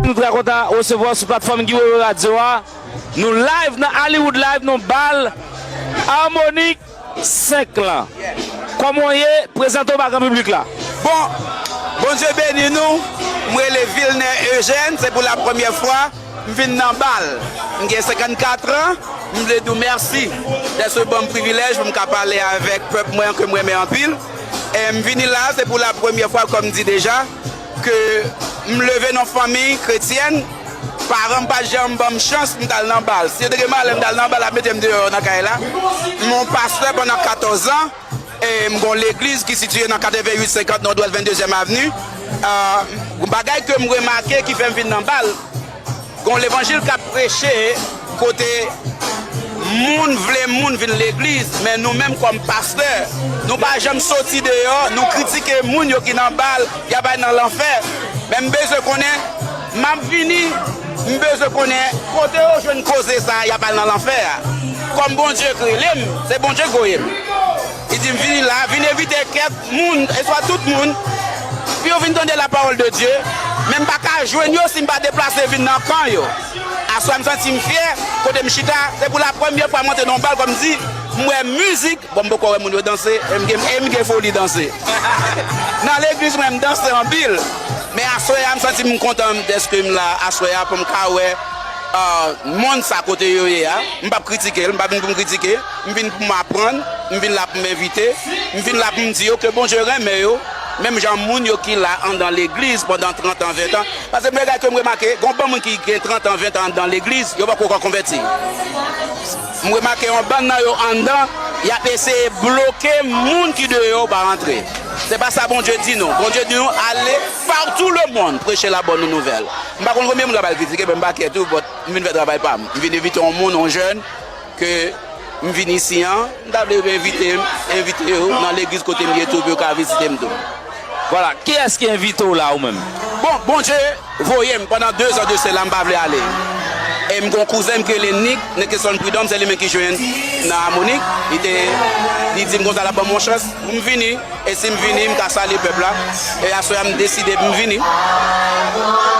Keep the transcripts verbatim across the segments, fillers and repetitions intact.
Nou trè kontan resevwa w sou platfòm Guy Wewe Radio a. Nou live nan Hollywood Live, nan bal Harmonik senk lan. Kòman w ye? Prezante w ba gran piblik la. Bon, Bondye beni nou. M rele Vilner Eugène, se pou la premyè fwa m vin nan bal. M gen senkannkat an. M vle di w mèsi dèske w ban m privilèj pou m ka pale avèk pèp mwen ke m renmen anpil. E m vini la, se pou la premyè fwa, kòm m di deja, ke m leve nan fanmi kretyèn. Paran m pa t janm ban m chans pou m t al nan bal. Si yo te gen malè m t al nan bal, ap mete m deyò nan kay la. M yon pastè pandan katòz an. E m gon legliz ki sitiye nan katrevenn uit senkant Nòdwès venndezyèm Avni. Ah, yon bagay ke m remake ki fè m vin nan bal, gon levanjil k ap preche kote moun vle moun vin legliz, men nou menm kòm pastè, nou pa janm soti deyò, nou kritike moun yo ki nan bal, y ap al nan lanfè. Men m bezwen konnen, m ap vini, m bezwen konnen kote yo jwenn koze sa, y ap al nan lanfè a. Kòm Bondye k rele m, se Bondye k voye m. Li di m vini la, vin envite kèk moun, e swa tout moun, pou yo vin tande la parole de Dieu, men m pa ka jwenn yo si m pa deplase vin nan kan yo. Aswè a m santi m fyè, kote m chita, se pou la premyè fwa m antre nan yon bal, kòm di, m wè mizik, bon, m poko wè moun yo danse, e m gen, e m gen foli danse. Nan legliz mwen, m danse anpil, men aswè a m santi m kontan dèske m la, aswè a pou m ka wè, ah, monn sa kote yo ye a. M p ap kritike l, m pa vin pou m kritike. M vin pou m aprann, m vin la pou m envite, m vin la pou m di yo ke Bondye renmen yo, menm jan moun yo ki la anndan legliz pandan trant an, ven an. Paske m gen bagay ke m remake, gon bann moun ki gen trant an, ven an anndan legliz, yo poko konvèti. M remake yon bann nan yo anndan, y ap eseye bloke moun ki deyò pa rantre. Se pa sa Bondye di nou. Bondye di nou, allez partout le monde, prêchez la bonne nouvelle. M pa konn konbyen moun k ap al kritike, men m pa kè tou, but m vin fè travay pa m. M vin envite yon moun, yon jèn, ke m vin isi an, m ta vle yo envite m, envite yo nan legliz kote m ye tou pou yo ka vizite m tou. Vwala, kiyès ki envite w la ou menm? Bon, Bondye voye m pandan dezan de sela, m pa vle ale. E m gon kouzen m ki rele Nick, Nickerson Prud'homme, se li menm ki jwenn nan Harmonik. Li te, li di m konsa l ap ban m yon chans pou m vini. E si m vini, m ka salye pèp la. E aswè a, m deside pou m vini.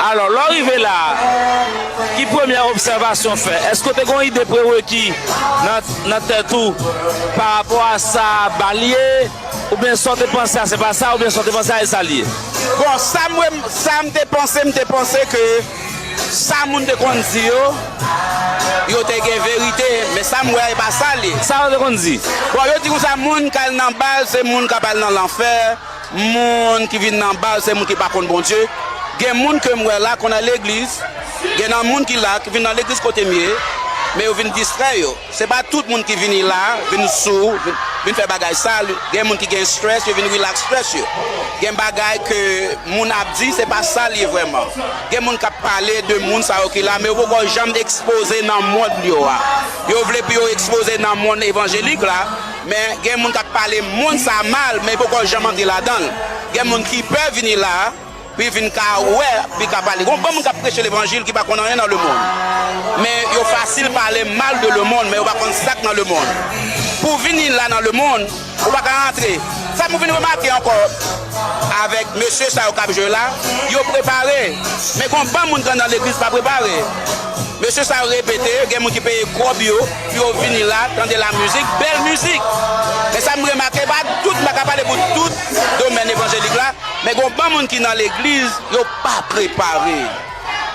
Alò, lè w rive la a, ki premyè obsèvasyon w fè? Èske w te gen yon ide preweki nan, nan tèt ou pa rapò a sa bal ye? Oubyen sa w te panse a, se pa sa, oubyen sa w te panse a, e sa l ye? Bon, sa m, sa m te panse, m te panse ke sa moun te konn di yo, yo te gen verite, men sa m wè a, e pa sa l ye. Sa yo te konn di? Bon, yo di konsa, moun k al nan bal, se moun k ap al nan lanfè, moun ki vin nan bal, se moun ki pa konn Bondye. Gen moun ke m wè la, konn al legliz, gen nan moun ki la, ki vin nan legliz kote m ye, men yo vin distrè yo. Se pa tout moun ki vini la, vin sou, vin, vin fè bagay sal. Gen moun ki gen strès, yo vin relax strès yo. Gen bagay ke moun ap di, se pa sa l ye vrèman. Gen moun k ap pale de moun sa yo ki la, men yo poko janm ekspoze nan mond yo a. Yo vle pou yo ekspoze nan mond evanjelik la, men gen moun k ap pale mond sa mal, men yo poko janm antre ladan l. Gen moun ki pè vini la, pou l vin ka wè, pou l ka pale. Gon bann moun k ap preche levanjil ki pa konn anyen nan lemonn. Men yo fasil pale mal de lemonn, men yo pa konn sa k nan lemonn. Pou w vini la nan lemonn, ou pa ka rantre. Sa m vin remake ankò, avèk mesye sa yo k ap jwe la, yo prepare. Men gon bann moun k anndan legliz pa prepare. Mesye sa yo repete, gen moun ki peye kòb yo, pou yo vini la, tande la mizik, bèl mizik. Men sa m remake, pa tout, m pa ka pale pou tout domèn evanjelik la, men gon bann moun ki nan legliz, yo pa prepare.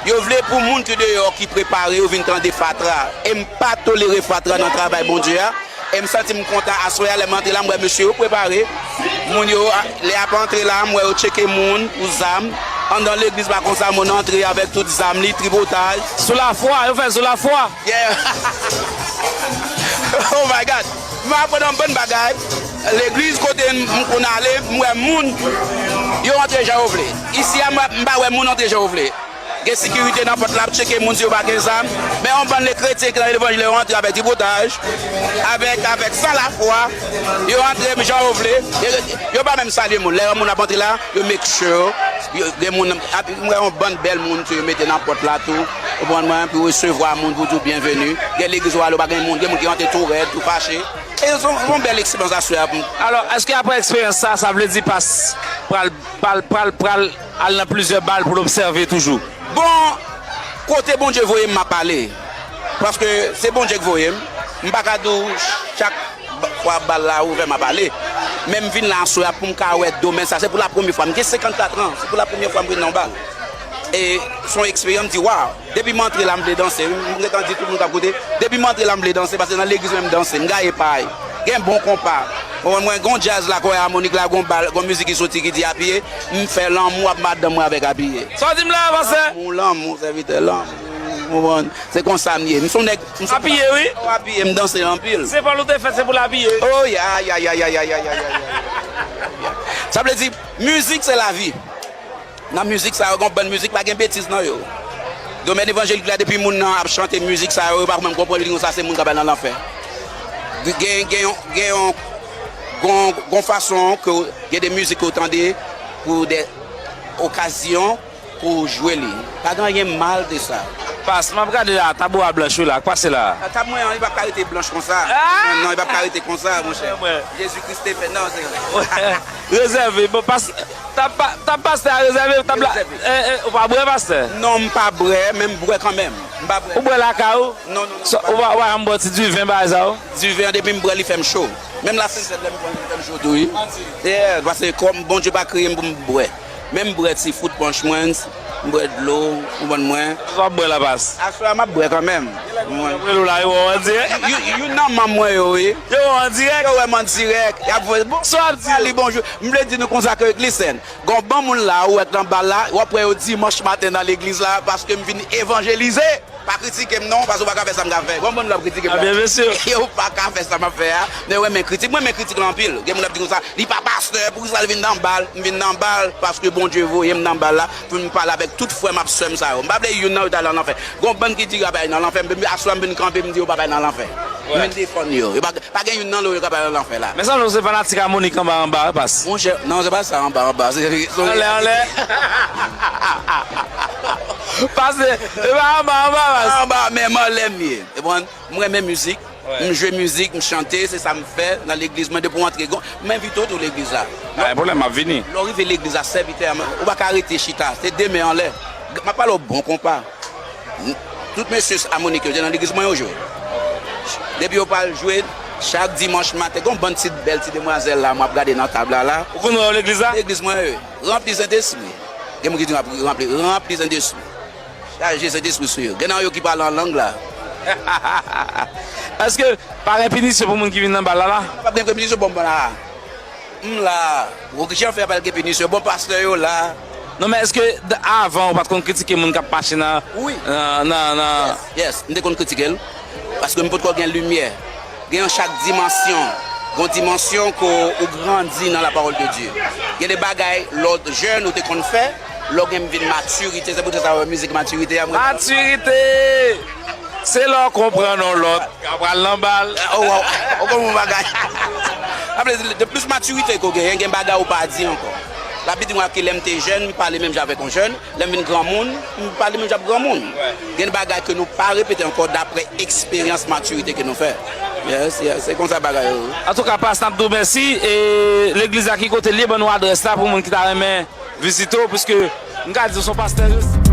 Yo vle pou moun ki deyò ki prepare, yo vin tande fatra. E m pa tolere fatra nan travay Bondye a. E m santi m kontan aswè a, lè m antre la, m wè mesye yo prepare. Moun yo, a, lè y ap antre la, m wè yo tcheke moun pou zam. Anndan legliz pa konsa, moun antre avèk tout zam li, tripotaj. Sou lafwa, yo fè sou lafwa. Yeah. Oh my God. M aprann yon bann bagay. Legliz kote m, m konn ale, m wè moun, yo antre jan yo vle. Isi a, m, m pa wè moun antre jan yo vle. Gen sekirite nan pòt la ap tcheke moun si yo pa gen zam. Men yon bann de kretyen ki nan levanjil yo antre avèk tripotaj, avèk, avèk san lafwa. Yo antre jan yo vle. Yo, yo pa menm salye moun. Lè yon moun ap antre la, yo make sure. Yo, gen moun, ap, m wè yon bann bèl moun tou yo mete nan pòt la tou. Ou konprann mwen? Pou resevwa moun, pou di w byenveni. Gen legliz ou ale, ou pa gen moun. Gen moun ki rantre tou rèd, tou fache. E se yon, se yon bèl eksperyans aswè a pou m. Alò, èske apre eksperyans sa, sa vle di pas pral, pral, pral, pral al nan plizyè bal pou l obsève toujou? Bon, kote Bondye voye m, m ap ale. Paske se Bondye k voye m. M pa ka di w chak ba- fwa bal la ouvè, m ap ale. Men m vin la aswè a pou m ka wè domèn sa. Se pou la premye fwa. M gen senkannkat an. Se pou la premye fwa m vin nan yon bal. E se yon eksperyans, m di, waw. Depi m antre la, m vle danse. M gentan di tout moun k ap koute. Depi m antre la, m vle danse. Paske nan legliz mwen, m danse. M gaye pay. Gen bon konpa. Ou konprann mwen, gon djaz la, kòy amonik la, gon bal, gon mizik ki soti ki di apiye. M fè lanmou ap madanm mwen avèk apiye. Sa w di m la, pastè? Lanmou, lanmou, sèvitè, lanmou. Ou konprann? Se konsa m ye. M se yon nèg, m se yon Apiye, wi. Ou apiye, m danse anpil. Se pa l ou te fèt, se pou l apiye. Oh, ya, ya, ya. Sa vle di, mizik se lavi. Nan mizik sa yo, gen yon bann mizik pa gen betiz nan yo. Domèn evanjelik la, depi moun nan ap chante mizik sa yo, yo pa menm konprann li konsa, se moun k ap al nan lanfè. Gen, gen yon, gen yon, gon, gon fason ke gen de mizik ke w tande pou de okazyon pou w jwe li. Pa gen anyen mal de sa. Pas, m ap gade la, tab ou a blanch wi la, k pase la? Tab mwen an, li p ap ka rete blanch konsa. Ah! Non, non, li p ap ka rete konsa, monchè. Jezi Kris te fè, non, se Rezève, bon, pas, tab pa- tab pastè a rezève, tab la. Rezève. Eh, eh, ou pa bwè, pastè? Non, m pa bwè, men m bwè kanmenm. M pa bwè. Ou bwè lakay ou? Non, non, non. Sa, m pa ou pa, ou pa janm bwè ti diven, bagay sa yo? Diven an, depi m bwè, li fè m cho. Menm la Sentèn, lè m pran, li fè m cho tou, wi. Yeah, paske kòm Bondye pa kreye m pou m bwè. Men m bwè ti fout panch mwen, m bwè dlo, ou konprann mwen. Sa w ap bwè la, pas? Aswè a, m ap bwè kanmenm. Ou konprann? Yo rele w la, yo wè w an dirèk. Yo, yo, youn nan manm mwen yo, wi. Yo wè w an dirèk. Yo wè m an dirèk. Y ap voye, bon, sa w ap di? Sali, bonjou. M vle di nou konsa ke Glisèn. Gon bon moun la, ou wè k nan bal la, w ap wè yo dimanch maten nan legliz la, paske m vin evanjelize. Pa kritike m non, paske w pa ka fè sa m ka fè. Gon bon moun w ap kritike m la. Ebyen, mesye. Yo pa ka fè sa m ap fè a. Men w renmen kritik. Mwen renmen kritik la anpil. Gen moun ap di konsa, li pa pastè, poukisa l vin nan bal? M vin nan bal, paske Bondye voye m nan bal la, pou m pale avèk tout frè m ak sè m sa yo. M pa vle youn nan yo ta nan lanfè. Gon bann ki di y ap al nan lanfè, men aswè m vin kanpe, m di yo p ap al nan lanfè. M vin defann yo. Yo pa Pa gen youn nan yo k ap al nan lanfè la. Men sanble w se fanatik amonik anba anba, wi, pas. Monchè, non, se pa sa anba anba. Se, se Anlè, anlè. Pas, se pa anba anba, pas. Anba, men m anlè m ye. Ou konprann? M renmen mizik. M jwe mizik, m chante, se sa m fè nan legliz mwen depi w antre. Gon- M envite w tou legliz la. Pa gen pwoblèm, m ap vini. Lè w rive legliz la, sèvitè a, ou pa ka rete chita. Se de men anlè. M ap pale w bon konpa. Tout mesye amonik yo te nan legliz mwen yo jwe. Depi yo pral jwe, chak dimanch maten, gen yon bann ti bèl ti demwazèl la, m ap gade nan tab la la. Ou konn wè yo legliz la? Legliz mwen yo. Ranpli Sentespri. Gen moun ki di ranpli, ranpli Sentespri. Chaje Sentespri sou yo. Gen nan yo ki pale an lang la. Èske pa gen pinisyon pou moun ki vin nan bal la la? Pa gen pinisyon pou m la. M la. Ou ki jan fè pa gen pinisyon? Bon, pastè yo la. Non, men èske d- avan ou pa t konn kritike moun k ap mache nan Wi. nan nan nan Yes, m te konn kritike l. Paske m potko gen limyè. Gen yon chak dimansyon. Gon dimansyon ke ou grandi nan la parole de Dieu. Gen de bagay lè w t jèn ou te konn fè, lè w gen vin matirite, se poutèt sa yo mizik matirite a mwen. Matirite! Se lè w konprann yon lòt. Ka pral nan bal. Oh, wow. Ou konprann bagay. Sa vle di, de plis matirite ke w genyen, gen bagay ou pa di ankò. L ap di mwen ke lè m te jèn, m pale menm jan avèk yon jèn. Lè m vin granmoun, m pale menm jan ak granmoun. Gen bagay ke nou pa repete ankò daprè eksperyans matirite ke nou fè. Yes, yes, se konsa bagay yo. Antouka, pas, n ap di w mèsi. E legliz la ki kote l ye, ban nou adrès la pou moun ki ta renmen vizite w, piske m ka di w se yon pastè.